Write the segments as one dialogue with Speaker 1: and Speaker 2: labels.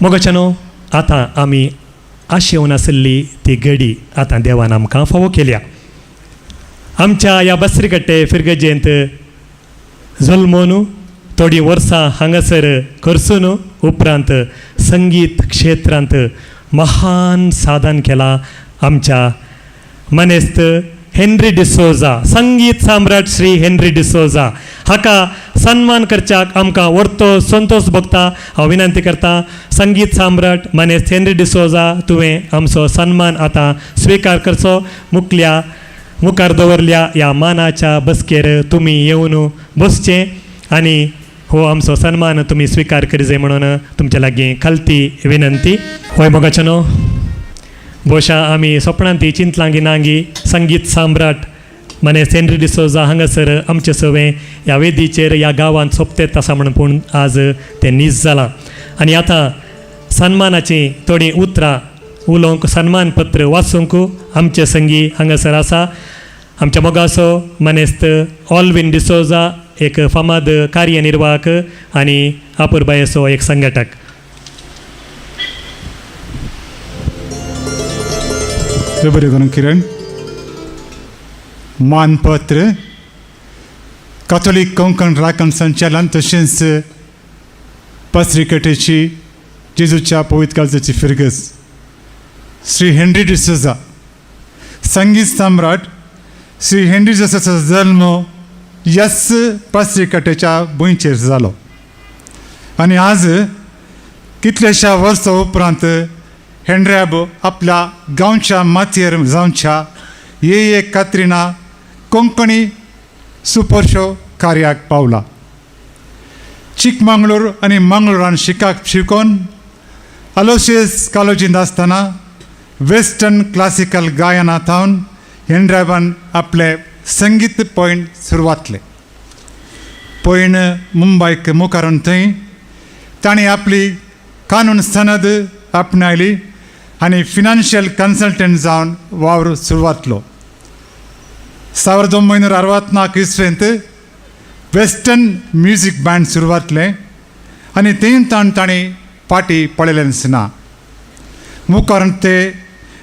Speaker 1: मोगाच्यानो, आतां आमी आशेवन आशिल्ली ती घडी आतां देवान आमकां फावो केल्या. आमच्या ह्या बसरीकट्टे फिरगजेंत जल्मून थोडीं वर्सां हांगासर खर्चून उपरांत संगीत क्षेत्रांत महान साधन केलां आमच्या मनेस्त हेनरी डिसोजा, संगीत सम्राट श्री हेनरी डिसोजा हाका सन्मान करच्याक आमकां व्हडतो संतोश भोगता. हांव विनंती करता, संगीत सम्राट मनेस्त हेनरी डिसोजा, तुवें आमचो सन्मान आतां स्विकार करचो. मुखल्या मुखार दवरल्या ह्या मानाच्या बसकेर तुमी येवन बसचें आनी हो आमचो सन्मान तुमी स्विकार करी म्हणून तुमच्या लागीं खालती विनंती. होय मोगाच्यानो, भोवशा आमी सपनांती चिंतलांगी नांगी संगीत सम्राट मनेस्त हेनरी डिसोजा हांगासर आमचे सवें ह्या वेदीचेर ह्या गांवांत सोंपतेत आसा म्हणून, पूण आज तें नीज जालां. आनी आतां सन्मानाचीं थोडीं उतरां उलोवंक, सन्मानपत्र वाचूंक आमचे संगी हांगासर आसा आमच्या मोगाचो मनेस्त ऑलविन डिसोजा, एक फामाद कार्यनिर्वाहक आनी आपुरबायेचो एक संघटक.
Speaker 2: बरें करून किरण. मानपत्र काथोलीक कोंकण राखण संचालन तशेंच पत्रिकटेची जेजूच्या पवित्र काळजाची फिरगज श्री हेनरी डिसोजा, संगीत सम्राट श्री हेनरी डिसोजाचो जल्म ह्याच पत्रिकटेच्या भुंयचेर जालो आनी आज कितल्याश्या वर्सां उपरांत हेनऱ्याब आपल्या गांवच्या मातयेर जावच्या ये एक कात्रिना कोंकणी सुपर शो कार्याक पावला. चिकमंगळूर आनी मंगळुरान शिकाक शिकोवन अलोशियस कॉलेजींत आसतना वेस्टर्न क्लासिकल गायना थावन हेनऱ्याबान आपले संगीत पयण सुरवातले. पयण मुंबयक मुखारून थंय तांणी आपली कानून सनद आपणायली आनी फिनान्शियल कन्सल्टंट जावन वावर सुरवातलो. 1964 इसवेंत वेस्टर्न म्युजीक बँड सुरवातलें आनी थंय ताण तांणी पाटी पळयलेंच ना. मुखार ते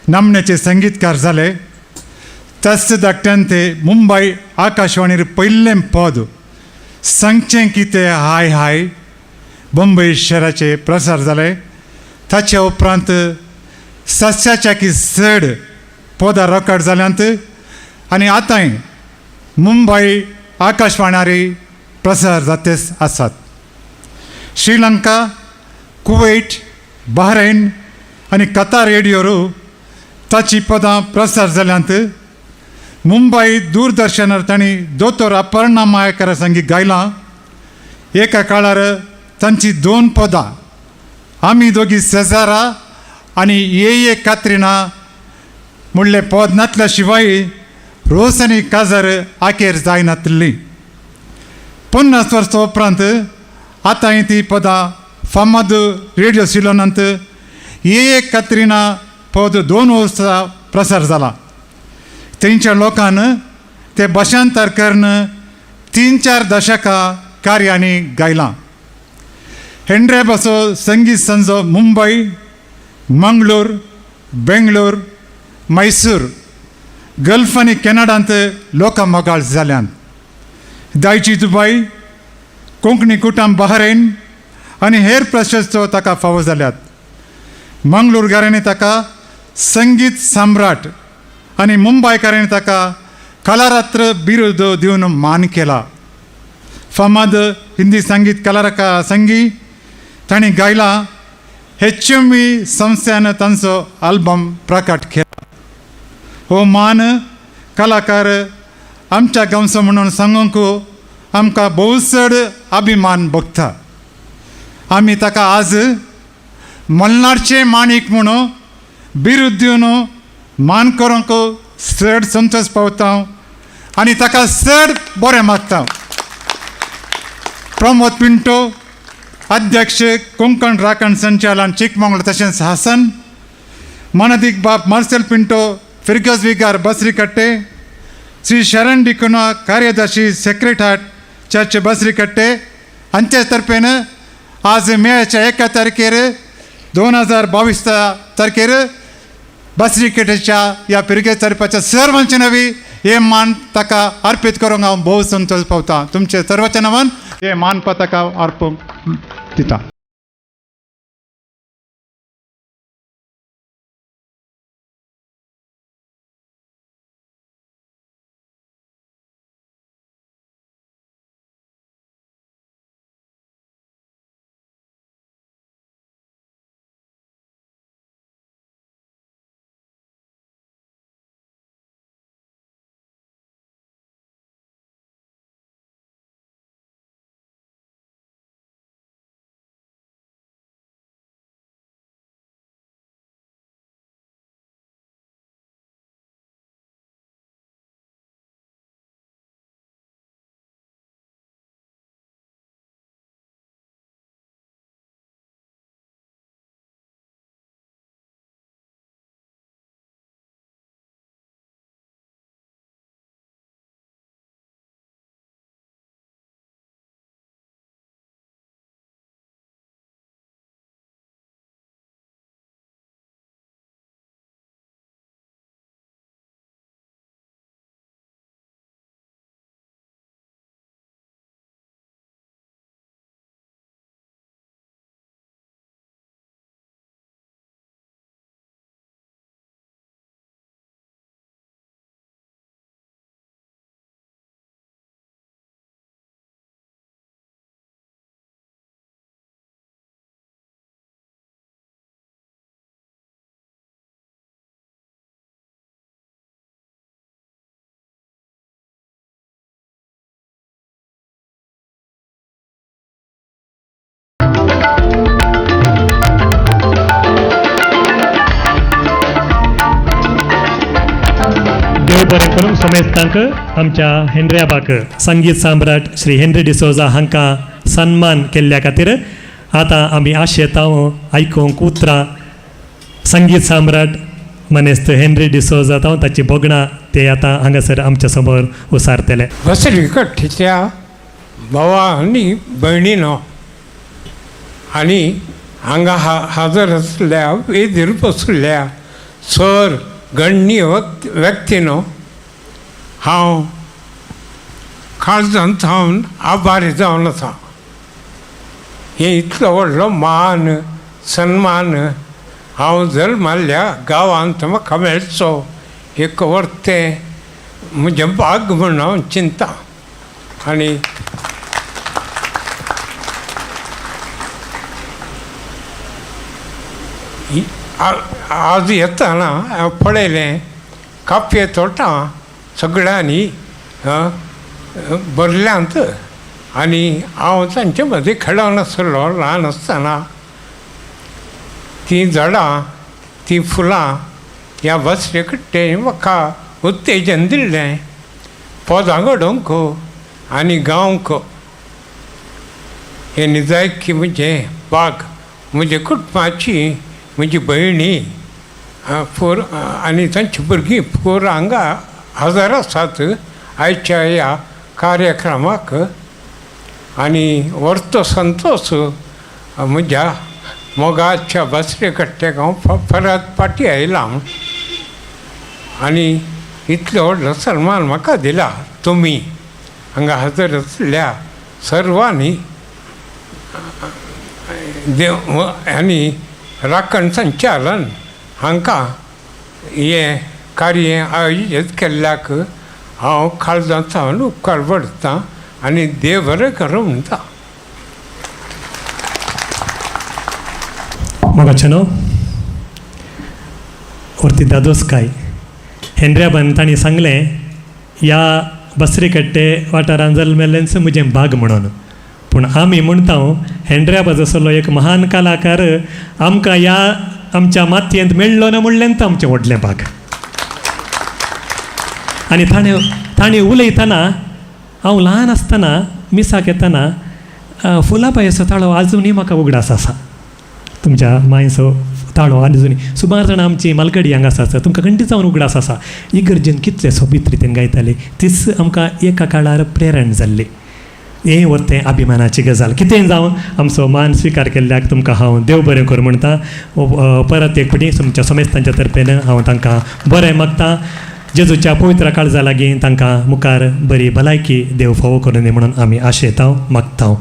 Speaker 2: नामनेचे संगीतकार जाले. त्याच धाकट्यान ते मुंबय आकाशवाणीर पयलें पद सांगचें कितें हाय हाय बंबय शहराचे प्रसार जाले. ताचे उपरांत 700च्या की चड पदां रेकॉर्ड जाल्यांत आनी आतांय मुंबय आकाशवाण्यारी प्रसार जातेच आसात. श्रीलंका, कुवेट, बहरेन आनी कतार रेडियोर ताची पदां प्रसार जाल्यांत. मुंबय दूरदर्शनार तांणी दोतोर अपर्णा मायकरा संगीत गायलां. एका काळार तांची दोन पदां आमी दोगी सेजारा आनी ये ये कात्रिना म्हणलें पद नातल्या शिवाय रोस आनी काजार आखेर जायनातली. 50 वर्सां उपरांत आतांय ती पदां फामाद रेडियो सिलोनांत ये ये कात्रिना पद 2 वर्सां प्रसार जाला. थंयच्या लोकान ते भाशांतर करून 3-4 दशकां कार्यांनी गायलां. हेनऱ्याबाचो संगीत संजो मुंबय, मंगळूर, बेंगलोर, मैसूर, गल्फ आनी कॅनडांत लोकां मोगाळ जाल्यात. दायची दुबाय, कोंकणी कुटुंब बहरेन आनी हेर प्रशस्तो ताका फावो जाल्यात. मंगळूरकारांनी ताका संगीत सम्राट आनी मुंबयकारांनी ताका कलारत्न बिरुद दिवन मान केला. फामाद हिंदी संगीत कलारका संगी तांणी गायला. HMV संस्थेन तांचो आल्बम प्रकट केला. हो मान कलाकार आमच्या गांवचो म्हणून सांगूंक आमकां भोव चड अभिमान भोगता. आमी ताका आज मल्नारचें माणीक म्हणून बिरूद दिवन मान करूंक चड संतोश पावता आनी ताका चड बरें मागता. प्रमोद पिंटो, अध्यक्ष कोंकण राखण संचालन चिकमंगळूर तशेंच हासन, मानादीक बाब Marcel Pinto, फिरगज विगार बसरीकट्टे, Shri Sharan डिकुना, कार्यदर्शी secret heart church बसरीकट्टे हांचे तर्फेन आज मेच्या 1 तारखेर 2022 तारखेर बसरीकट्टेच्या ह्या फिरगे चरपाच्या सर्वांचे नवी हे मान ताका अर्पीत करूंक हांव भोव संतोश पावता. तुमचे सर्वांच्या नांवान हे मान पताका अर्पूंक दिता.
Speaker 1: देव बरें करूंक समेस्तांक आमच्या हेनऱ्याबाक संगीत सम्राट श्री हेनरी डिसोजा हांकां सन्मान केल्ल्या खातीर आतां आमी आशेतां आयकूंक उतरां संगीत सम्राट मनेस्त हेनरी डिसोजा तांव ताची भोगणां ते आतां हांगासर आमच्या समोर उसारतले.
Speaker 3: बसरीकट्टेच्या भावा आनी भयणीनो आनी हांगा हाजर आसल्या वेदीर बसल्या सर गण्य व्यक्तीनो, हांव काळजांत सावन आभारी जावन आसा. हे इतलो व्हडलो मान सन्मान हांव जल्माल्ल्या गांवांत म्हाका मेळचो एक वर्तें म्हजें भाग म्हूण हांव चिंता. आनी आज येतना हांवें पळयलें कापये तोटां सगळ्यांनी भरल्यांत आनी हांव तांचे मदीं खेळोन आसलो ल्हान आसतना. तीं झाडां तीं फुलां ह्या बसरेकट्टे म्हाका उत्तेजन दिल्लें पदां घडोवंक आनी गावंक. हें निजायकी म्हजें बाग, म्हजे कुटुंबाची, म्हजी भयणी पोर आनी तांची भुरगीं पोर हांगा हजर आसात आयच्या ह्या कार्यक्रमाक. आनी व्हडतो संतोश म्हज्या मोगाच्या बसरेकट्ट्याक हांव परत फाटीं आयलां आनी इतलो व्हडलो सन्मान म्हाका दिला तुमी हांगा हजर आसल्या सर्वांनी. देव आनी राखण संचालन हांकां हें कार्य आयोजीत केल्ल्याक हांव काळजांत सावन उपकार पडटा आनी देव बरें करूं म्हणटा.
Speaker 1: मोगाचेनो वरती दादोसकाय हेनऱ्याबान तांणी सांगलें ह्या बसरीकट्टे वाठारान जल्मेल्लेंच म्हजें भाग म्हणून. पूण आमी म्हणटा हेनऱ्याबा जसलो एक महान कलाकार आमकां ह्या आमच्या मातयेंत मेळ्ळो ना म्हणलें आमचें व्हडलें भाग. आनी ताणें ताणें उलयतना हांव ल्हान आसतना मिसाक येतना फुलाबायचो ताळो आजुनूय म्हाका उगडास आसा. तुमच्या मांयचो ताळो आजुनूय सुमार जाणां आमची मालगडी हांगा आसा तुमकां खंडीत जावन उगडास आसा. इगर्जेन कितले सोबीत रितीन गायताले तीच आमकां एका काळार प्रेरण जाल्ली. हें व्हरतें अभिमानाची गजाल. कितेंय जावं, आमचो मान स्विकार केल्ल्याक तुमकां हांव देव बरें करूं म्हणटा. परत एक फावटी तुमच्या समेस्तांच्या तर्फेन हांव तांकां बरें मागता. जेजूच्या पवित्र काळजा लागीं तांकां मुखार बरी भलायकी देव फावो करूं दी म्हणून आमी आशेता, मागता.